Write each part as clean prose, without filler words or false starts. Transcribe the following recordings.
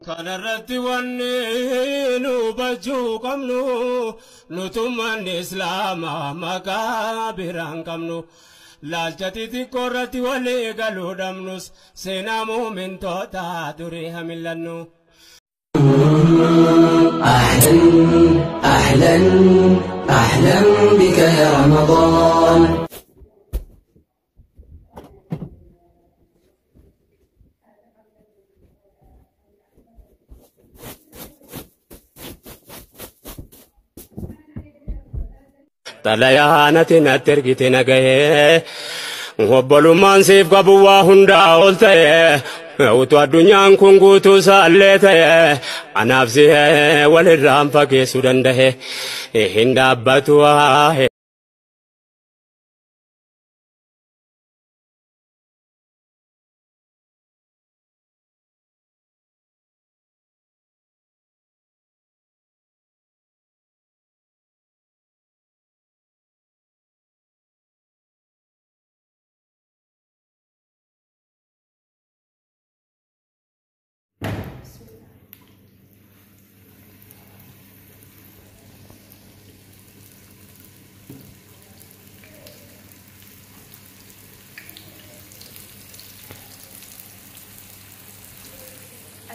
Kanarratti wanni nu hubachuu qabnu nutummaan islaamaa maqaa biraan qabnu laalcha xixiqqoo irratti walii galuu dhabnus seenaa muumintoota durii hamillannu. أهلا أهلا أهلا بك يا رمضان. Xalayaanati natti ergite nagahee obbolummaan siif qabu waa hundaa ol ta'e utuu addunyaan kun guutuu isaallee ta'e anaaf si walirraan fageessuu danda'e hin dhaabbatu waa'ee.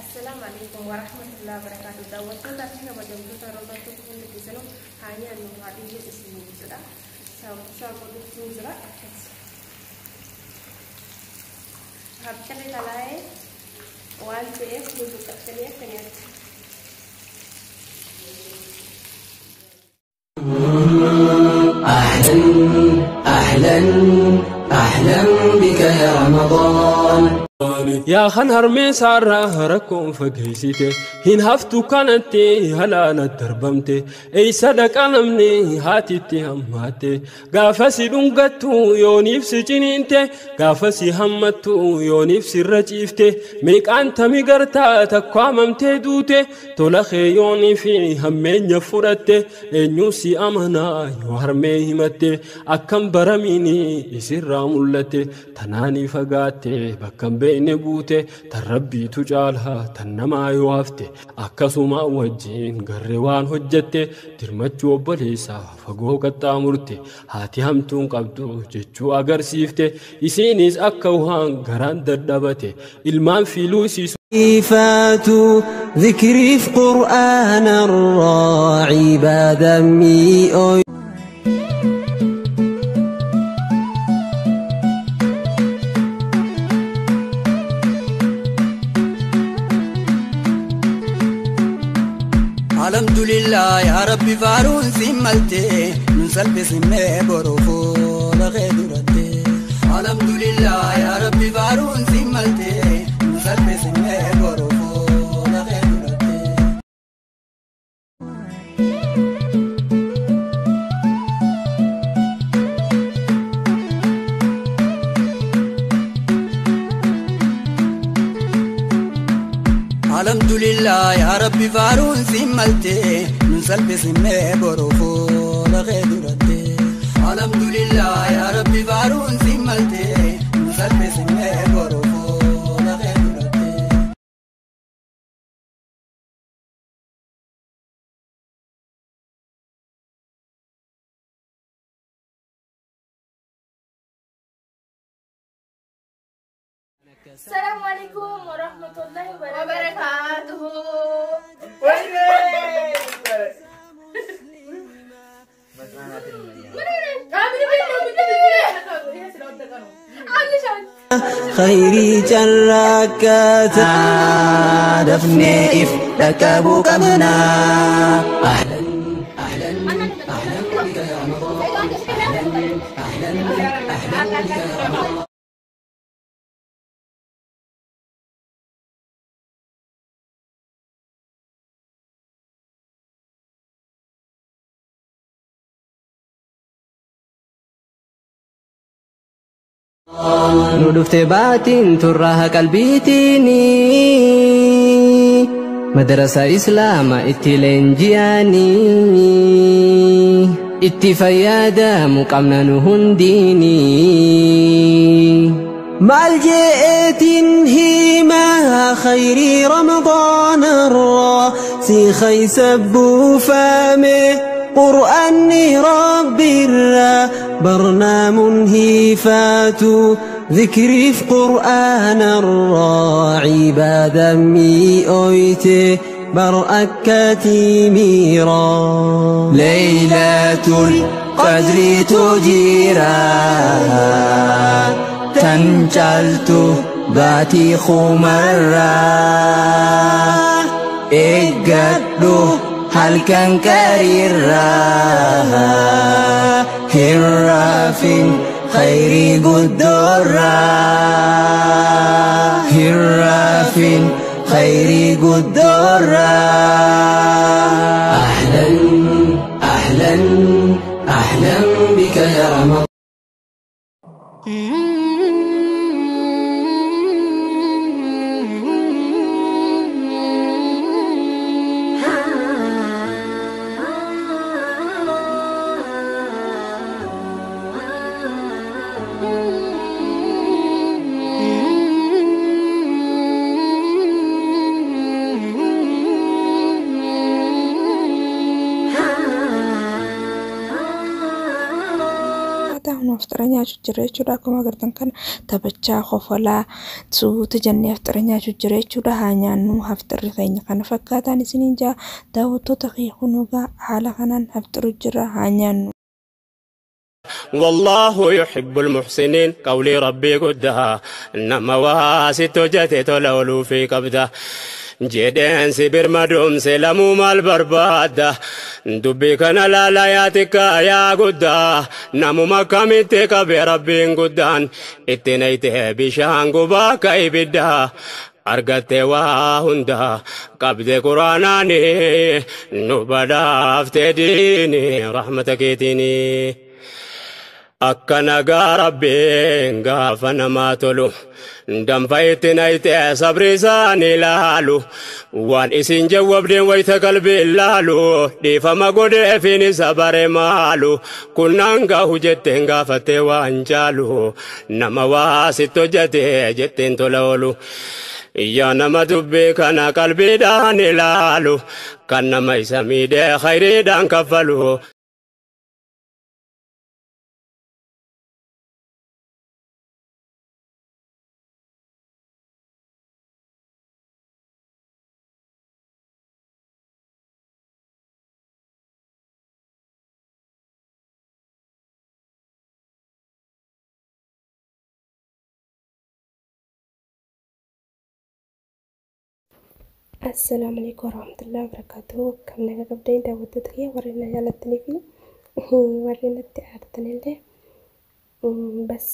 السلام عليكم ورحمة الله وبركاته. دعوتنا فيها وجمتنا ربطتكم كل كيسانو هاني النهارده اسمه زرا سامسا زرا هبتلي تلاي وان تيف لوتو كنيات. أهلا أهلا أهلا بك يا رمضان. Yaa kan harmee saarraa rakkoon fageessite hin haftu kanatti halaala darbamte eessa dhaqa namni haatitti hammaatte gaafa si dhungattu yooniif si ciniinte gaafa si hammattu yooniif sirra ciifte meeqaan tami gartaa takkaamamtee duute tola kee yoonii fi hammeenya fudhatte eenyuu si amanaa yoo harmee himatte akkam baramiini isirraa mul'atte tanaanii fagaatte bakka hin beekne guute tan rabbiitu caalaa tan namaa yoo hafte akkasuma wajjin garree waan hojjette dirmachuu obboleessaa fagoo qaxxaamurte haati hamtuun qabdu jechuu agarsiifte isiinis akka waan garaan dadhabate ilmaan fiiluu isiisu. فاتوا ذكري في قرآن الراعي بدمي. الحمد لله يا ربي فارون سملتي نسلب سمي بروفو لغيرتي. الحمد لله يا ربي فارون سملتي نسلب سمي بروفو لغيرتي. الحمد لله يا ربي فارون سملتي نسلب سمي بروفو لغيرتي. الحمد لله يا ربي فارون سملتي نسلب سمي بروفو لغيرتي. السلام عليكم ورحمة الله وبركاته. خيري جركت دفني ركبوا كمنا. أهلا أهلا أهلا بك يا رمضان. أهلا أهلا بك يا رمضان. ندفت باتين تراها قلبيتيني مدرسة إسلام اتلنجياني اتفيادا مقامنا نهنديني. مال جئت هيما خير رمضان الرا سيخي سبو فامي قرآن ربي الرا برنام هيفاتو ذكري في قرآن الرا عبادا مي أويتي برأكتي ميرا ليلة القدر تجيرا تنجلت باتي خمرا إجدو هل كان كريرا هرافين خير قدرا هرافين خير قدرا أهلا أهلا أهلا بك يا رمضان. Aftara nyaachuu jira jechuudha. Akkuma agartan kana taphachaa kofalaa suuta jennee aftara nyaachuu jira jechuudha. Haa nyaannu haftarri keenya kana fakkaataan isiniin jaa daawwattoota kiyya kunuugaa haala kanaan haftaru jira haa nyaannu. والله يحب المحسنين قولي ربي قدها إنما واسط جتت لولو في قبده جدين سبر مدوم سلمو مال بربادة دبي كان لا لا ياتك يا قدا نمو مكامتك بربي قدان اتنيته بشان قباك إبدا أرقت وهندا قبض قراناني نبدا افتديني رحمتك تيني akka nagaa rabbiin gaafa namaa tolu danfa itti nayitee sabri isaanii laalu waan isin jawwabdeen wayita qalbii laalu dhiifama godheefin isa bare maalu kunnaan gahu jetteen gaafattee waan caalu nama waa sitti hojjete jetteen tola oolu. Yaa nama dubbii kana qalbiidhaan ilaalu kan nama isa miidhee khayriidhaan kaffalu. Assalaamu alaikum warahmatullahi wabarakatuh. Akkam nagaa qabdanii daawwattoota kiyya warreen na jaallattanii fi warreen natti aartanillee bas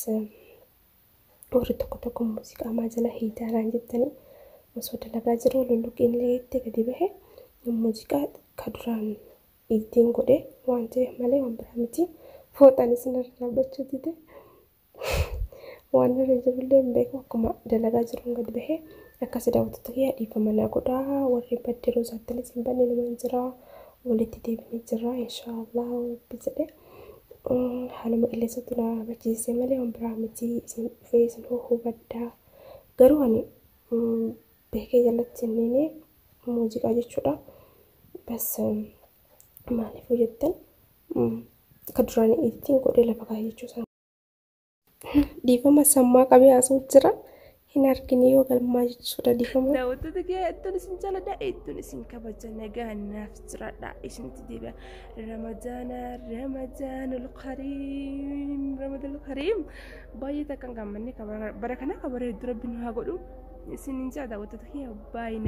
warri tokko tokko muuziqaa maa jala hiitaaraan jettanii osoo dalagaa jiru lulluqiin illee itti gadi bahe muuziqaa ka duraan ittiin godhe waan ta'eef malee waan biraa miti. Fooxaanis narra dhaabbachuu dide waan irra jirullee hin beeku akkuma dalagaa jiruun gadi bahe. Akkasii daawwattoota kiyya dhiifama naa godhaa warri baddeeroo isaattinis hin banne namaan jira walitti deebinee jira inshaallah rabbi jedhe haaluma qilleensatu na barsiise malee waan biraa miti isin dhufee isin hubaddaa garuu ani beekee jalatti inni muuziqaa jechuudha bas maaliif jettan ka duraan ittiin godhee lafa kaa'e jechuudha. Dhiifama sammaa qabee haasa'u jira. Hin argine yoo galmaa jechuudha dhiifama. Daawwattoota kiyya iddoon isin jaaladha iddoon isin kabaja nagaa naaf jiraadha isinitti deebi'a. Ramadaana Ramadaanul Kariim Ramadaanul Kariim baay'ee takkan gammanne bara kana kabara hedduu rabbi nu haa godhu isinin jaa daawwattoota kiyya baay'ee.